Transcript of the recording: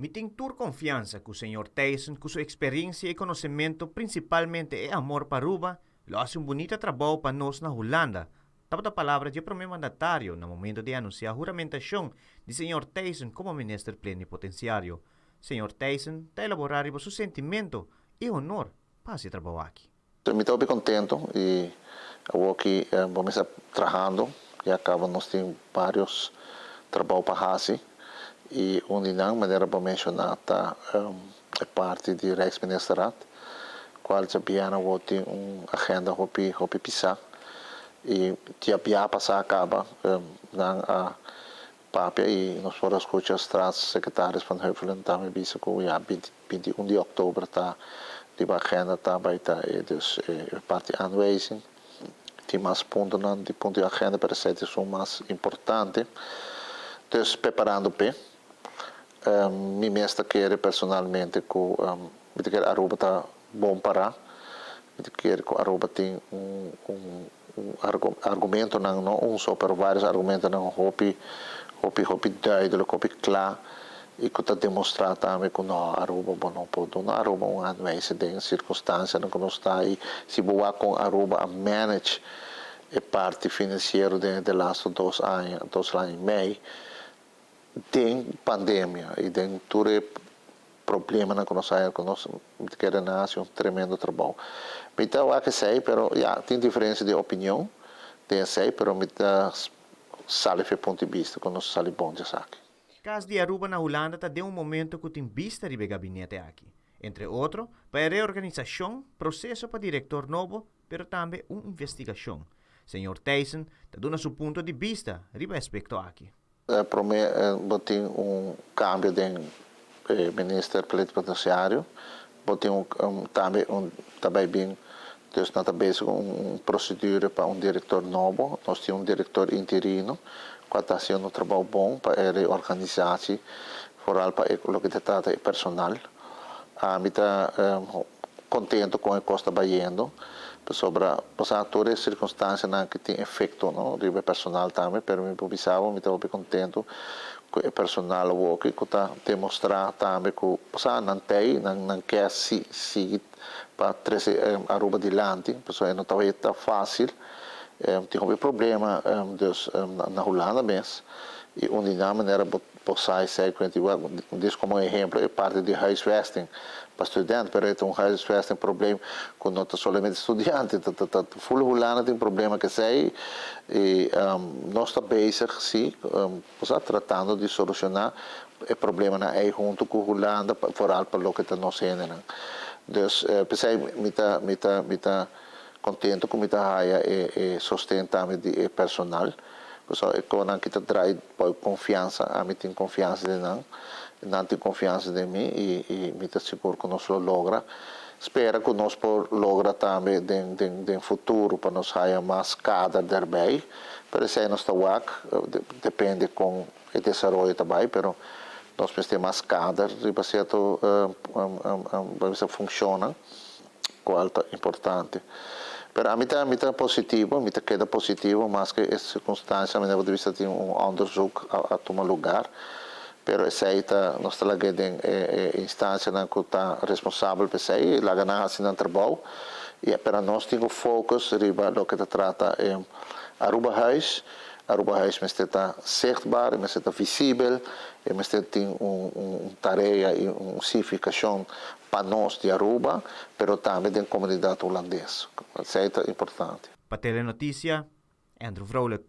Mi tin tur confiansa cu señor Thijssen cu su experiencia y conocemento, principalmente e amor pa Aruba, lo haci un bunita trabou pa nos na Hulanda, tabata palabra di e prome mandatario na momento di anuncia huramentacion di señor Thijssen como minister plenipotenciario. Señor Thijssen ta elabora riba su sentimento y honor pa haci e trabou aki. Mi ta hopi contento y awor ki bo mester trahando, ya caba nos tin varios trabou pa haci y un di nan, manera bo menciona, ta e parti di Rijksministerraad, cual djabièrnè awor tin un agenda hopi hopi pisa y djabiaha pasa caba nan a papia y nos por a scucha Staatssecretaris Van Huffelen tambe bisa cu ya 21 di october ta riba agenda ta bay ta e dus e parti aanwijzing. Tin mas puntonan di punto di agenda, pero esey ta esun mas importante. Dus preparando p'e. Mi mes ta kere personalmente cu mi ta kere Aruba ta bon para. Mi ta kere cu Aruba tin un un un argumentonan, no un so pero varios argumentonan hopi hopi hopi duidelijk, hopi cla y cu ta demostra tambe cu no, Aruba bo no por duna Aruba un aanwijzing den circunstancianan cu nos ta y si bo wak con Aruba a manage e parti financiero den e de laatste dos aña, dos aña y mei den pandemia y den tur e problemanan cu nos haya cu nos mi ta kere nan haci un tremendo trabou. Mi ta wak esey, pero ya, tin diferencia di opinion den esey, pero mi ta sali for e punto di bista cu nos sali bon di esaki. Cas di Aruba na Hulanda ta den un momento cu tin bista riba e gabinete aki. Entre otro, pa e reorganisacion, proceso pa director nobo, pero tambe un investigacion. Señor Thijssen ta duna su punto di bista riba e aspecto aki. Prome bo tin un cambio den e minister plenipotenciario, bo tin un tambe un ta bay bin, dus nan ta bezig cu un procedura pa un director nobo. Nos tin un director interino cu a ta haciendo un trabou bon pa e reorganisatie, vooral pa e loke ta trata e personal. Ami ta contento con e cos ta bayendo, pasobra bo sa tur e circunstancianan ki tin efecto no riba e personal tambe, pero mi por bisa bo mi ta hopi contento cu e personal awoki cu ta demostra tambe cu bo sa nan tey, nan nan kier si sigui pa trece Aruba dilanti, pasobra e no ta facil, tin hopi problema dus na Hulanda mes y un di nan manera bo Por sa esei ku enti wak dis komo ehemplo e parti di huisvesting pa student, pero e ta un huisvesting probleem ku no ta solamente studiante, ta ta ta ful Hulanda tin problema ku esei i nos ta bezig si bo sa tratando di solushoná e problemanan ei huntu ku Hulanda vooral pa loke ta nos hendenan. Dus p'esei mi ta mi ta mi ta kontento ku mi ta haya e e sosten tambe di e personal. Pasobra e konan ki ta drai pa konfiansa, ami tin konfiansa den nan, nan tin konfiansa den mi i i mi ta sigur ku nos lo logra. Spera ku nos por logra tambe den den den futuro pa nos haya mas kader derbei, pero esei nos ta wak, depende kon e desaroyo ta bai, pero nos mester mas kader riba sierto funshonnan. Cual ta importante. Pero ami ta mi ta positivo, mi ta keda positivo maske e circunstancia mi por bisa tin un onderzoek a a tuma lugar, pero esey ta nos ta lag'e den e e instancianan cu ta responsabel pa esey y laga nan haci nan trabou y pero nos tin cu focus riba loke ta trata e Arubahuis. Arubahuis mester ta zichtbaar, e mester ta visibel, e mester tin un un tarea y un significacion Pa nos di Aruba, pero tambe den comunidad Hulandes. Esey ta importante. Pa Telenoticia, Andrew Vrolijk.